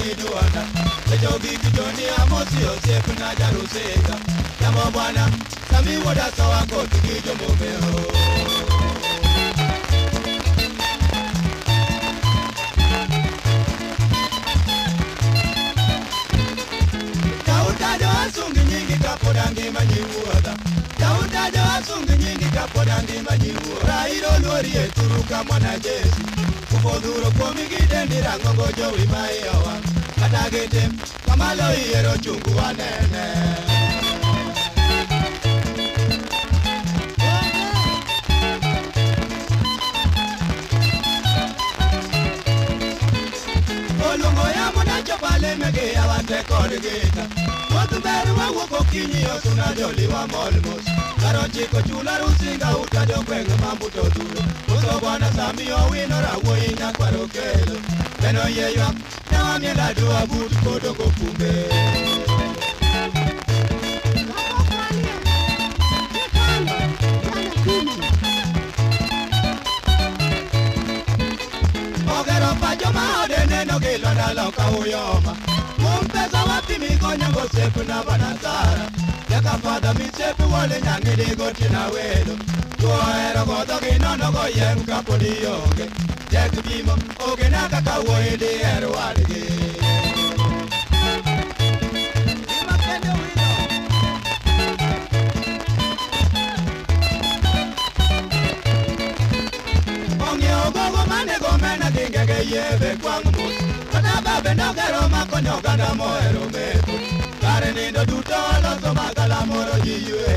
gi duonda. Sechogi kijoni amosi osiepna jarusika. Jambo bwana, Sami wuoda sowa koth gi jomomeo. Jautajo asungi nyingi kapod angima nyi wuodha. Jautajo asungi nyingi kapod angima nyi wuodha. Rairo luori e thuru ka mwanajeshi. Kupodhuro kuomi gi dendi rang'ongo jowi ma iyowa. Kata gitim, kamalo iyiero chungu wanene. Oluongo yamo nachopo aleme gi yawa te kod gita. Wuoth ber wawuok okinyi osuna joliwa mol mos. Kar ochiko chula Rusinga uta jogweng' mambuto dhuro. Koso bwana Sami Owino rawuoyi nyakwar Okelo. Beno yie ywak ne wamiel aduwa but kodongo pumbe. Ogero pacho ma ode neno gi lwanda loka Uyoma. Kuom pesa wapimi gonyango osiepna bwana Sara. Jaka fadha misiepi wole nyang'idi gotieno awelo. Chuo ohero godho gi nono goyiem kapod ionge. Tek pimo ogena kaka wuoyi diher wadgi. Gima kende wilo. Ong'iewo gogo manego omena gi ngege yie kwang' mos. Kata babe nogero makonyo oganda mohero metho. Kar nindo duto oloso magala moro ji ywe.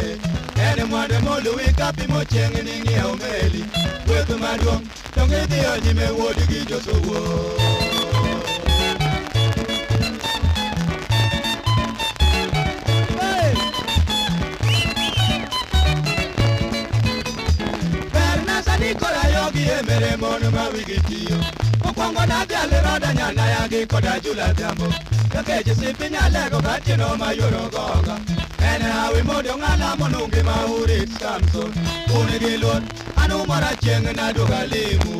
En mwandu moluwi kapimo chieng' ni ng'iewo meli. Kweth maduong' dong' idhiyo nyime wuod gi josowo. Berna sani koro ayogi e mere mon ma wigi tiyo. Mokwongo nadhi roda nyanaya gi koda Jula Dhiambo. Nikech sipi nyalego gatieno mayuoro goga. En hawi mondo ng'ala monungi ma urit Samson. Un gi luor an umora chieng' naduogo alimu.